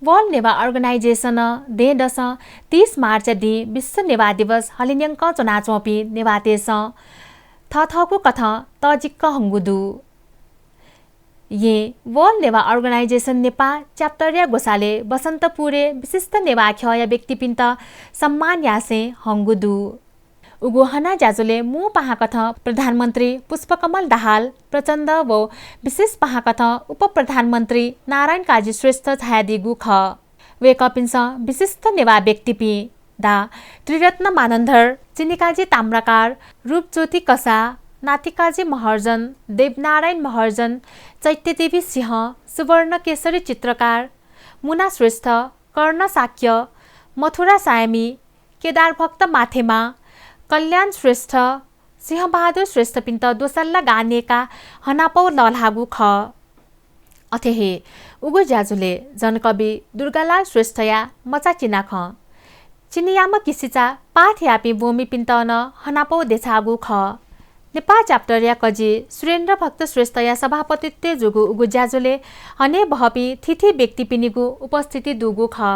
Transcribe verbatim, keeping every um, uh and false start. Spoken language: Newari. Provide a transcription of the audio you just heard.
World Newah Organization-ं दँय्‌दसं तीस मार्चया दिं विश्व नेवाः दिवस हलिंन्यंकं च्वनाच्वंपिं नेवाःतय्‌सं थःथःगु कथं तःजिक हंगु दु। येँ World Newah Organization नेपाः chapter-या ग्वसालय् बसन्तपुरय् विशिष्ट नेवाः ख्यःया व्यक्तिपिन्त सम्मान यासें हंगु दु। उगु हना ज्याझ्वलय् मू पाहांकथं प्रधानमन्त्री पुष्पकमल दाहाल प्रचण्ड व विशेष पाहांकथं उपप्रधानमन्त्री नारायण काजी श्रेष्ठ झायादीगु खः। वय्‌कःपिन्सं विशिष्ट नेवाः व्यक्तिपिं धा त्रिरत्न मानन्धर, चिनिकाजी ताम्राकार, रूपज्योति कसाः, नातिकाजी महर्जन, देवनारायण महर्जन, चैत्यदेवी सिंह, सुवर्णकेशरी चित्रकार, मुना श्रेष्ठ, कर्ण शाक्य, मथुरा सायमी, केदारभक्त माथेमा, कल्याण श्रेष्ठ, सिंहबहादुर श्रेष्ठपिन्त दोसल्ला गाः न्यय्‌काः हनापौ लःल्हाःगु खः। अथे हे उगु ज्याझ्वलय् जनकवि दुर्गालाल श्रेष्ठया मचा चिनाखँ, चिनियाम्ह किसिचा पाठ याःपिं ब्वंमिपिन्त नं हनापौ देछाःगु खः। नेपाः chapter-या कजि सुरेन्द्र भक्त श्रेष्ठया सभापतित्वय् जूगु उगु ज्याझ्वलय् हनेबहःपिं थीथी व्यक्तिपिनिगु उपस्थिति दुगु खः।